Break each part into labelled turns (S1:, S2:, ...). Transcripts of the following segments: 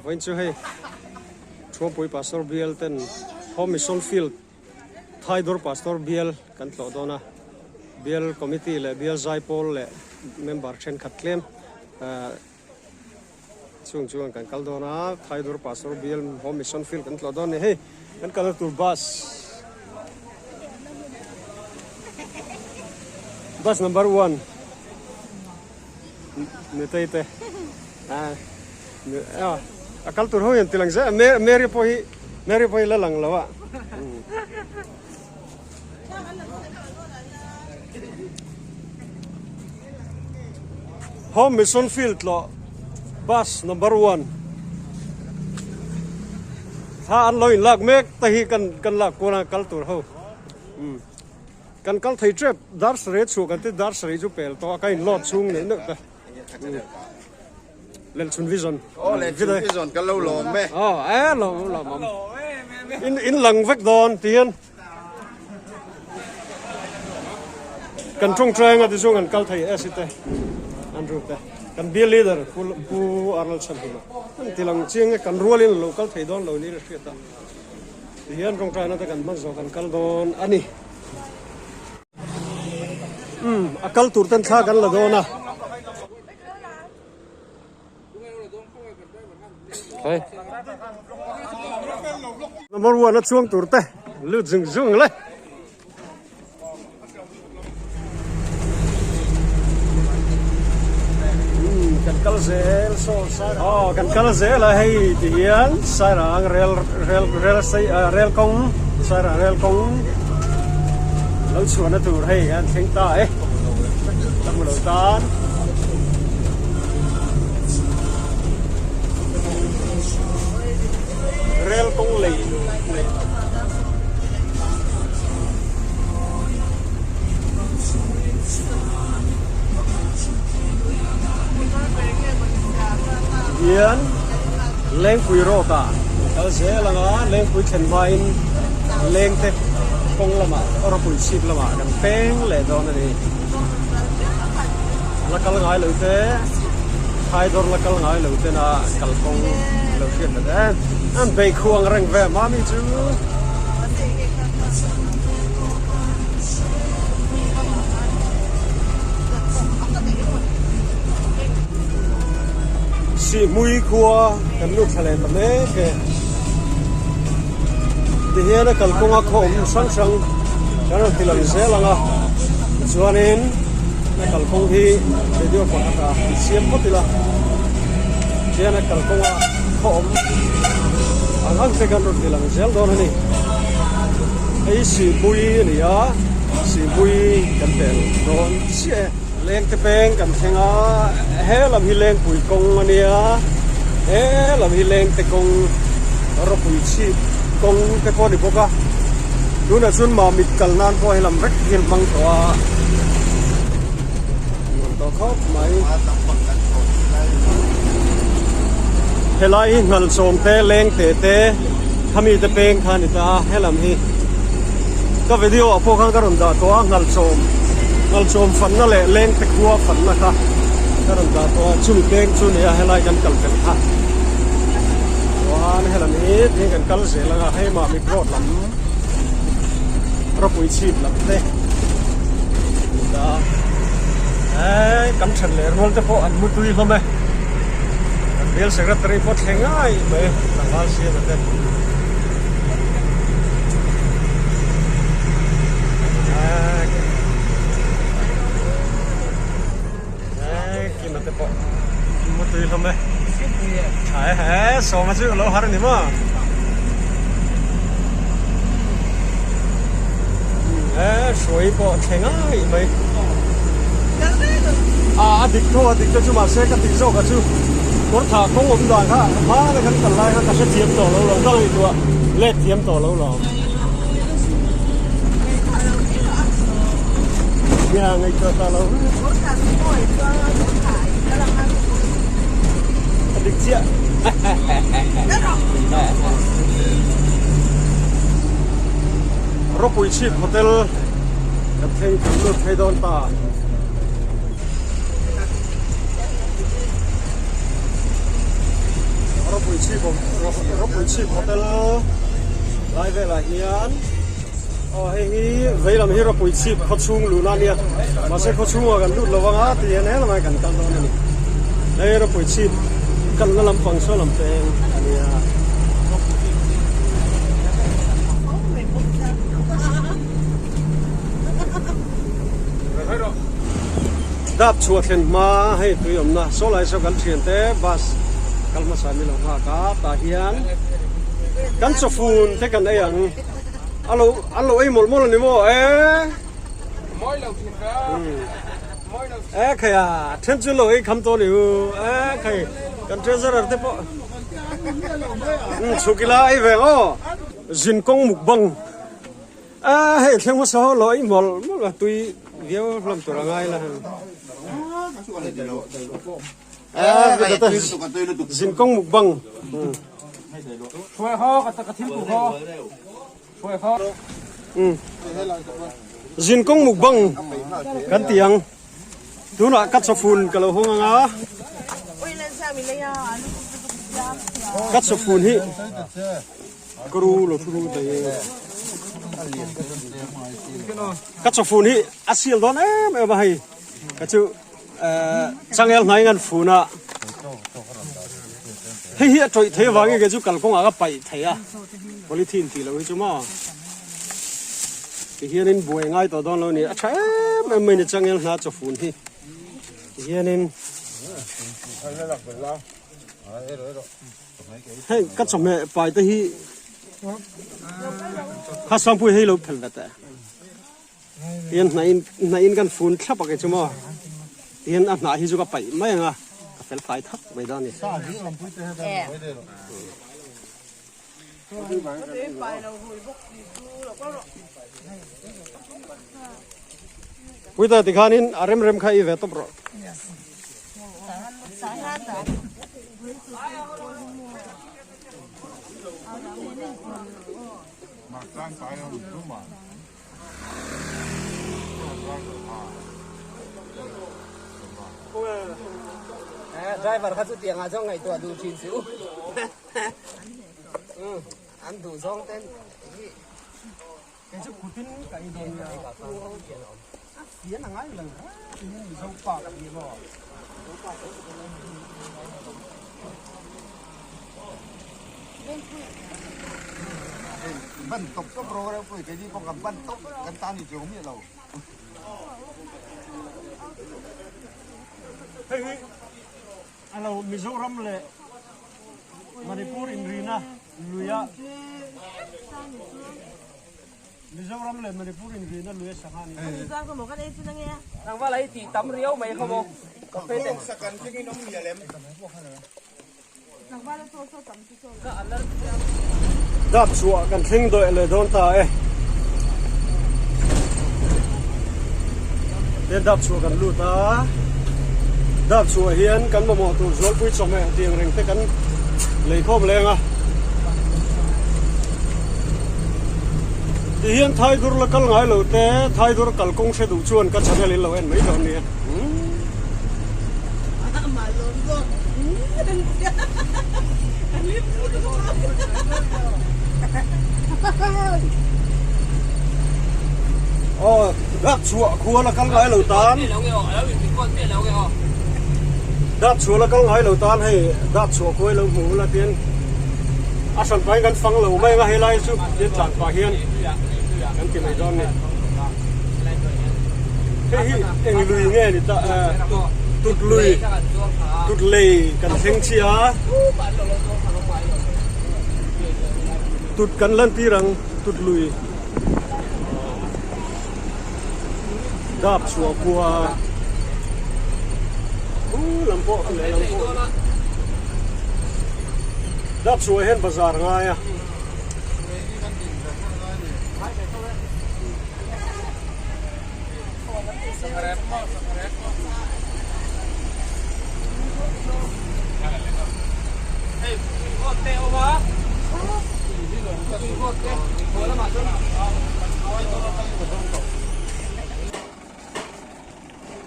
S1: Vawiin chu hei Thuampui Pastor Bial ten Home Mission Field Thaidawr Pastor Bial kan tlawh dawn a, Bial Committee leh Bial Zaipawl leh member thenkhat tlem chung chuan kan kal dawn a, Thaidawr Pastor Bial Home Mission Field kan tlawh dawn a ni. Hei kan kalna tur bus bus number one Nutei te a kal tur ho hian ti lang zel a Mary pawh hi Mary pawh hi la lang lo a. Home Mission Field tlawh bus number one thla an lo inlak mek te hi kan kan lak kual a kal tur ho kan kal thei tep dar sarih chhuah kan ti dar sarih chu pel tawh a ka in load chhung neih neuh te Lelchhun Vision
S2: Aw Lelchhun Vision kan lo lawm e
S1: aw e lawm lawm awm in in lang vek dawn ti hian Kan tawngtai anga tichuan kan kal thei Esi te, Andrew te, kan bial leader Pu Pu Arnold Chhanhima an ti lang chiang e, kan rualin a lo kal thei dawn lo niin a hriat a, tihian tawngtaina te kan hman zawh kan kal dawn a ni. Umm a kal tur ten thla kan la dawn a. Hei. Number one a chuang tur te lut zung zung le. Kan kal zel saw sai aw kan kal zel a hei ti hian sairang rel rel rel sei rel kawng sairang rel kawng lo chhuahna tur hei an thleng ta e ka hmu lo tan. Rel kawng lei lei Hian Lengpui road ah kal zel ang a, Lengpui thlen hmain lengte kawng lamah rawpui chhip lamah kan peng leh dawn a ni. La kal ngai lo te, Thaidawr la kal ngai lo tena kalkawng lo hriat let em. An bei khuang reng ve mami chu. Sihhmui khua kan lut thla leh ta mek e. Tihian a kalkawnga khaw awm hrang hrang kan rawn ti lang zel ang a, tichuanin a kalkawng hi video pakhat ah an siam phawt ila, tihian a kalkawnga khaw awm ang ang te kan rawn ti lang zel dawn a ni. Hei Sihpui a ni a, Sihpui kan pel dawn chiah e. Lengte peng kan thleng a, he lam hi Lengpui kawng a nia, he lam hi Lengte kawng rawpui chhip kawng te pawh a ni bawk a, tunah chuan Mamit kal nan pawh he lam vek hian hmang tawh a, nuam tawh khawp mai. Helai hi Nghalchawm te Lengte te khami te peng kha a ni ta a, he lam hi ka video ah pawh khan ka rawn dah tawh a Nghalchawm. Ngalchawm fanna leh lengte khua fanna kha ka rawn dah tawh a, chumi peng chu nia helai kan kal fel kha. Chuan helam hi tiin kan kal zel ang a, hei Mamit road lam rawpui chhip lam te ni ta a. Eee kan then leh rual te pawh an mu tui hlawm e, kan bial secretary pawh thleng ngai mai tlangval siam a te. Kima te pawh mu tui hlawm e tha e he sawma chu lo har a ni maw e hruai pawh thleng ai mai a a dik tho a dik te chu mahse ka tih zawk a chu kawr tha kawng awm dan kha hmana kan kal lai kha ka hrethiam tawh lo lo ka ngaihtuah let thiam tawh lo lo. Nia ngaihtuah ta lo. A dik chiah. Ropui Chhip Hotel kan thleng kan lut phei dawn ta. Rawpui chhip Rawpui chhip hotel lai velah hian aw hei hi vei lam hi Rawpui chhip khawchhung luhna a nia mahse khawchhungah kan lut lo vang a ti hian helamah hian kan kal dawn a ni hei Rawpui chhip kalna lampang saw lam peng a nia. Dap chhuah thlen hma hei tui awmna saw lai saw kan thian te bus kal hmasa mi lo nghak a tah hian kan chawfun te kan ei ang a lo an lo ei mawlh mawlh a ni maw e e khai a then chu lo ei kham tawh a ni u e khai kan treasurer te pawh chhuk ila ei ve ang aw zinkawng mukbang. A hei thleng hmasa ho lo ei mawlh mawlh a tui viau hlawm tur a ngai la zinkawng mukbang zinkawng mukbang kan ti ang tunah ka chawfun ka lo hawng anga ka chawfun hi Ka ru lo thu ru thei e. Ka chawfun hi a sial dawn em em a hei. Ka chu changel hnai ngan fun a. Hei hi a tawih thei avangin kei chu kalkawngah ka paih thei a. Polythene tih loh hi chu maw. Tihianin buai ngai tawh dawn lo a ni. A tha em em mai ni changel hna chawfun hi. Tihianin. Hei ka chawhmeh pai te hi kha sangpui hei lo phel vet e tihian hnah in hnah in kan fun thlap a kei chu maw tihian a hnah hi chu ka paih mai ang a ka fel fai thak mai dawn a ni. Puita tikhanin a rem rem kha i ve tawp rawh.
S3: Driver kha chu tiang ah chuan ngaihtuah duh thin si u. An duh zawng ten hi.
S1: Kei chu kutin ka ei dawn nia. A fian a ngai lo tiin Mizo pa ka ni maw.
S2: Ban tawp tawp ro reuh pawh keini pawh kan ban tawp kan tan ni chuang miah lo.
S1: Hei hi a lo Mizoram leh Manipur inrina luia Mizoram leh Manipur inrina luia sangha a ni.
S3: Tlangval a i tih tam riau mai kha maw ka fe ten.
S1: Dap chhuah kan thleng dawih leh dawn ta e. He dap chhuah kan lut a, dap chhuah hian kan mamawh tur zualpui chawhmeh tiang reng te kan lei khawm leng a. Tihian Thaidur la kal ngai lo te, Thaidur kalkawng hre duh chuan ka channel in lo en mai dawn nia. Aw dak chhuah khua la kal ngai lo tan dak chhuah la kal ngai lo tan hei dak chhuah khua lo hmu la tian a hran pahin kan fang lo mai anga helai chu tian tlan pah hian kan ti mai dawn ni. Hei hi eng lui nge ni ta tut lui tut lei kan thleng chiah a tut kan lan tir ang tut lui dap chhuah khua u lam pawh lehlam pawh dap chhuah hian bazar ngai a.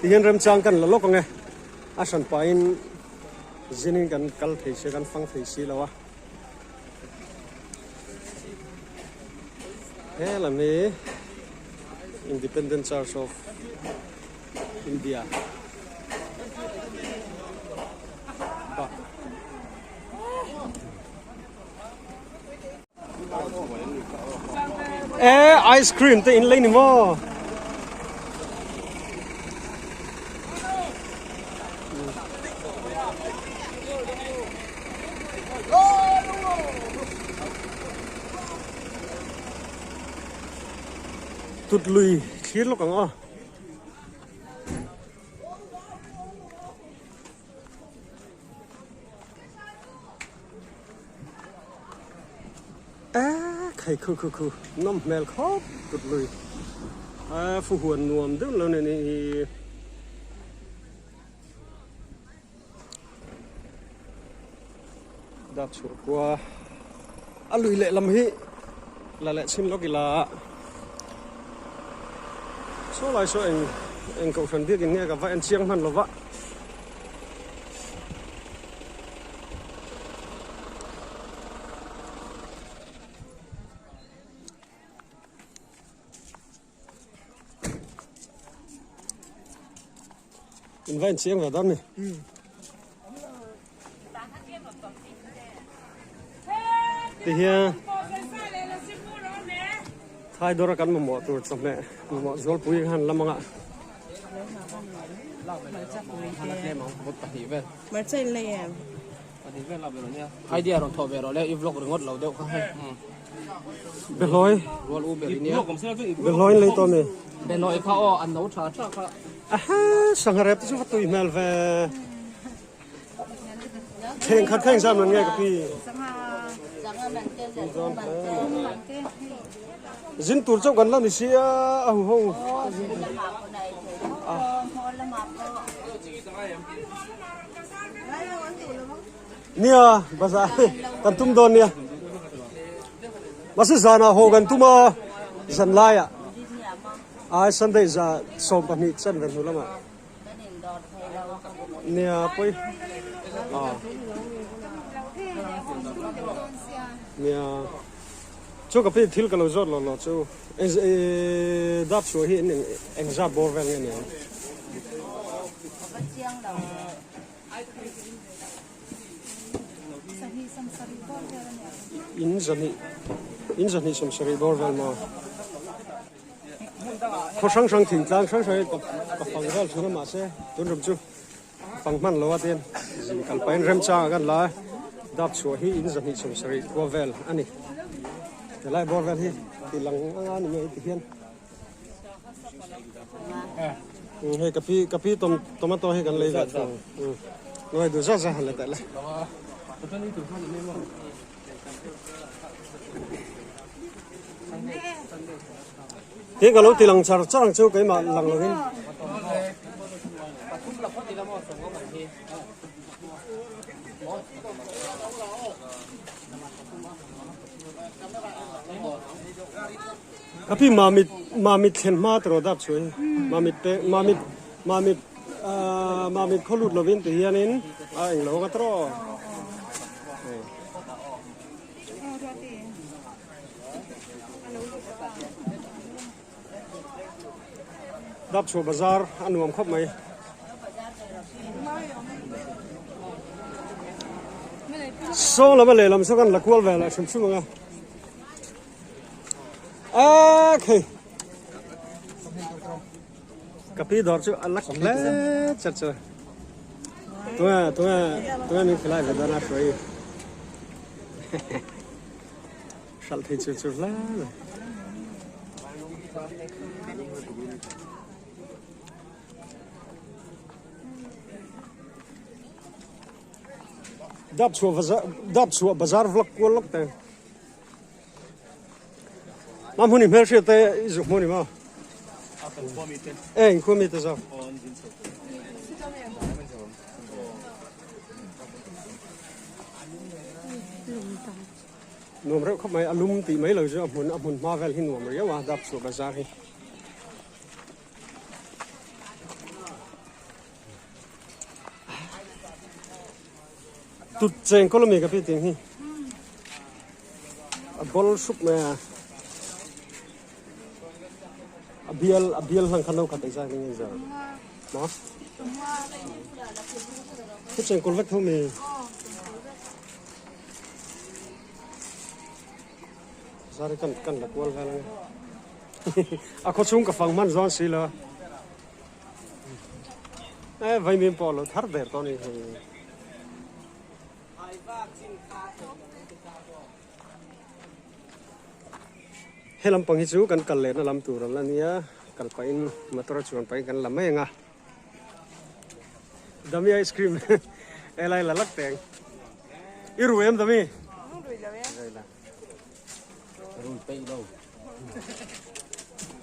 S1: Tihian remchang kan la lawk ang e, a hran pahin. Zinin kan kal thei sia kan fang thei si lo a. He lam hi Independent Church of India bak. E ice cream te in lei ni maw? Tut lui thlir lawk ang aw. Eee khai khu khu khu nawm hmel khawp tut lui a fu huan nuam deuh lo nen hi dap chhuah kua a lui leh lam hi la leh chhin lawk ila saw lai saw eng eng kohhran biakin nge ka va en chiang hman lova. In va inchiang ve dawn ni. Ti hian Thai dawra kan mamawh tur chawhmeh mamawh zualpui khan lam anga. Behlawi Behlawi in lei tawh mi. Aha sangha rep te chu va tui hmel ve. Thleng khat thleng zam nan nge ka pi. Zin tur chauh kan la ni sia a hu ho. Nia bazar kan tum dawn nia. Mahse zanah haw kan tum a zan laiah. Ai Sunday za 12 chan ve hnu lamah. Nia pawih a nia chu ka pi thil ka lo zawt lo lo chu dap chhuah hi eng zat bawr vel nge niang. In zahnih in zahnih sawmsarih bawr vel maw. Khaw hrang hrang thingtlang hrang hrang hi ka fang vel thin a mahse tun rum chu fang hman lo a tin zin kal pahin remchang ah kan la a dap chhuah hi in zahnih chhum sarih khua vel a ni helai bawr vel hi ti lang anga ni mai ti hian hei ka pi ka pi tomato hi kan lei ve thung nuai duh zat zat han la teh le. Tin ka lo ti lang char char ang chu keimah lang lovin. Ka pi mamit mamit thlen hma tawh dap chu mamit te mamit mamit mamit khawlut lovin ti hianin a englo anga tawh. Dapchhuah bazar a nuam khawp mai. Saw lama lehlam saw kan la kual ve lah hrim hrim ang a. A khei. Ka pi dawr chu a lak hle chat chu. Tunge tunge tunge min khilai ve dawn a hruai. Hral thei chu chu hle mai. Dap chhuah bazar dap chhuah bazar vlog kual lawk te. Mam hmun i hmel hriat te i zuk hmun i maw? E in khua mi te zo. Nuam reuh khawp mai a lum tih mai lo chu a hmun a hmun hma vel hi nuam riau a dap chhuah bazar hi. Tut cheng kawl ami ka pi ting hi a bol hrup mai a a bial a bial hlang kha no khat engzat nge zar maw tut cheng kawl vek tho mi zar hi kan kan la kual vel ange a khaw chhung ka fang hman zawn si lo a. E vaimim pawh a lo thar der tawh a ni hei. He lampang hi chu kan kal lehna lam tur an la nia kal pahin motor a chuan pahin kan la mai ang a. Dami ice cream helai la lak teng. I ru em Dami?
S3: Rui peih lo.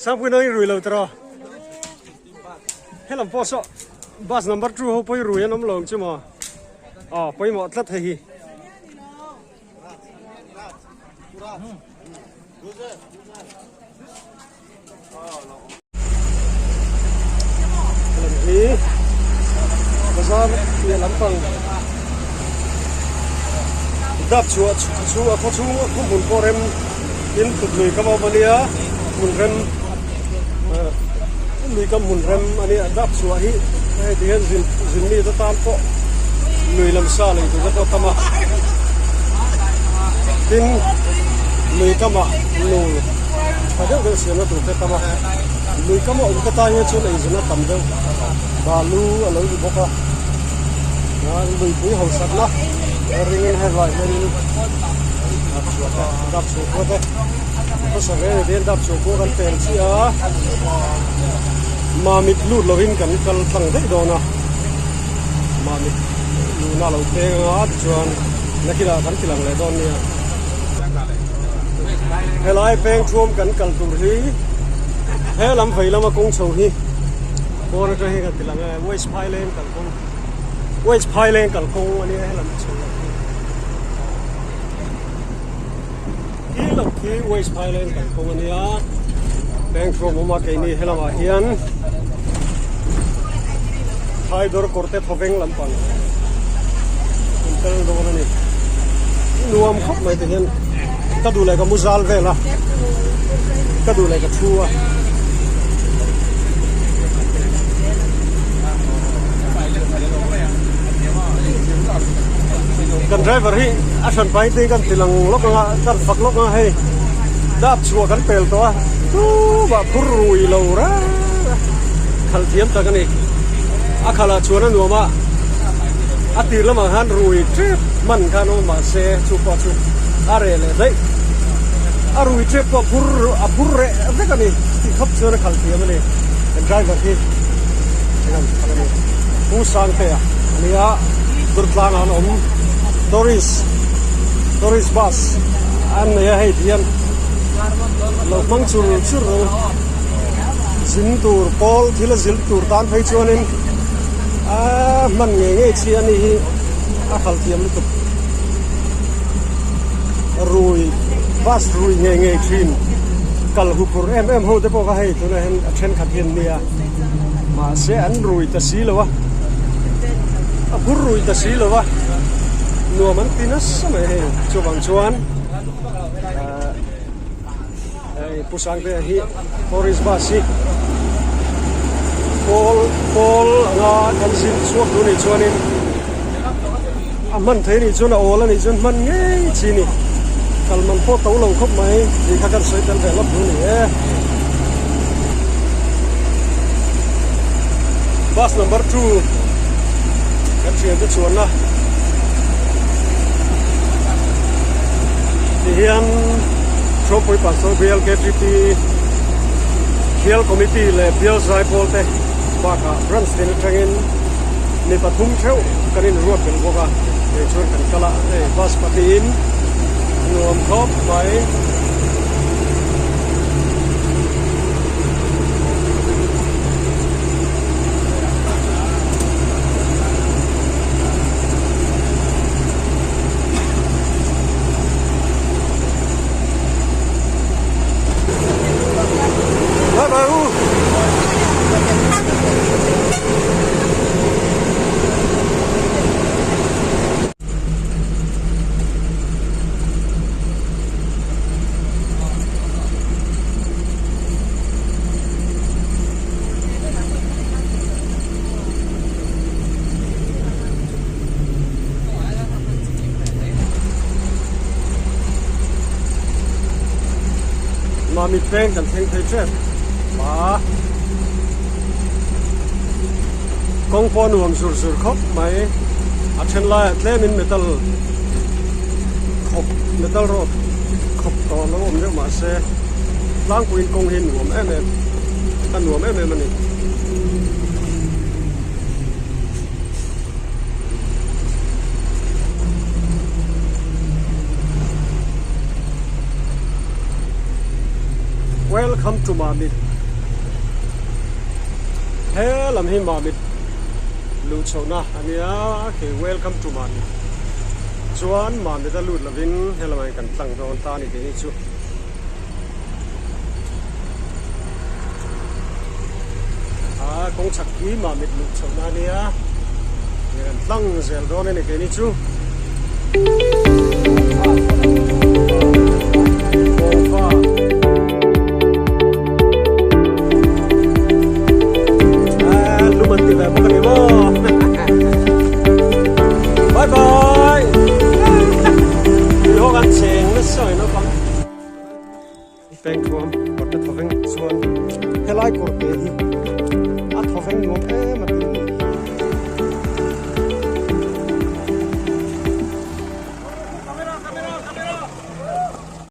S1: Sangpui nang i rui lo tiraw? Helam pawh saw bus number 2 ho pawh i rui an awm lo ang chu maw? Aw pawimawh tlat hei hi. Helam hi bazar piah lampang dap chhuah chu a khaw chhung a khaw hmun pawh rem in tut lui kam a awm a nia hmun rem lui kam hmun rem a nia dap chhuah hi hei ti hian zin zin mi te tan pawh lui lam sa lei tur te pawh a tam a tin lui kamah nu. Tha deuh deuh siamna tur te tam a, lui kam a awm te tan hian chuan eizawn a tam deuh, balu a lo ni bawk a, luipui hausakna ringin helai hianin dap chhuah te dap chhuah khua te khawsa ve ni te dap chhuah khua kan pel chiah a, mamit lut lovin kan kal tlang daih dawn a, mamit luhna a lo peng anga tichuan nakinah kan ti lang leh dawn nia. Helai peng thuam kan kal tur hi he lam vei lama kawng chho hi pawn atang hian kan ti lang e West Phaileng kalkawng West Phaileng kalkawng a nia helam chho lam hi khi lo khi West Phaileng kalkawng a nia peng thuam awm a keini helamah hian Thaidawr kawrte thawveng lampang an tel dawn a ni. Nuam khawp mai te hian ka duh leh ka mu zal vel a, ka duh leh ka thu a. Kan driver hi a hran pai te kan ti lang lawk anga kan fak lawk anga hei dap chhuah kan pel tawh a tumah phur rui lo reng a khalh thiam tak a ni. A khalh ah chuan a nuam a, a tir lamah khan rui tep hman khan awm mahse chu pawh chu a reh leh daih. A rui tep pawh phur a phur reh vek a ni tih khawp chuan a khalh thiam a ni. Kan driver hi engam tak a ni. Pu Sangtea a nia, Durtlangah an awm. Tourist tourist bus an nei a hei ti hian lo hmang chur chur ang. Zin tur pawl thil a zil tur tan phei chuanin aaa hman ngei ngei chi a ni hi a khalh thiam lutuk rui bus rui ngei ngei thin kal hu phur em em ho te pawh kha hei tunah hian a thenkhat hi an nia mahse an rui ta si lo a a phur rui ta si lo a nuam an ti nasa mai hei chuvang chuan aaa. Hei Pu Sangtea hi tourist bus hi pawl pawl anga kan zin chhuak duh anih chuanin a hman thei anih chuan a awl anih chuan hman ngei chi a ni kal man pawh to lo khawp mai tih kha kan sawi tel ve lawk duh a ni e. Bus number 2 kan thiante chuanna tihian Thawkpui Pastor Bial KTP Bial Committee leh Bial Zaipawl te bakah Branch tin atangin mi pathum theuh kan inruat belh bawk a, kei chuan kan kal a, hei bus pahnihin nuam khawp mai. Bye bye u. Mamit peng kan thleng thei tep a, kawng pawh nuam zur zur khawp mai, a then laiah tlemin metal khawp metal road khawp tawh lo awm deuh mahse tlangpuiin kawng hi nuam em em a nuam em em a ni. Welcome to Mamit He lam hi Mamit luh chhohna a nia khi welcome to Mamit chuan Mamit a lut lovin he lamah hian kan tlang dawn ta a ni tih hi chu. A kawng chhak hi Mamit luh chhohna a nia kan tlang zel dawn a ni keini chu.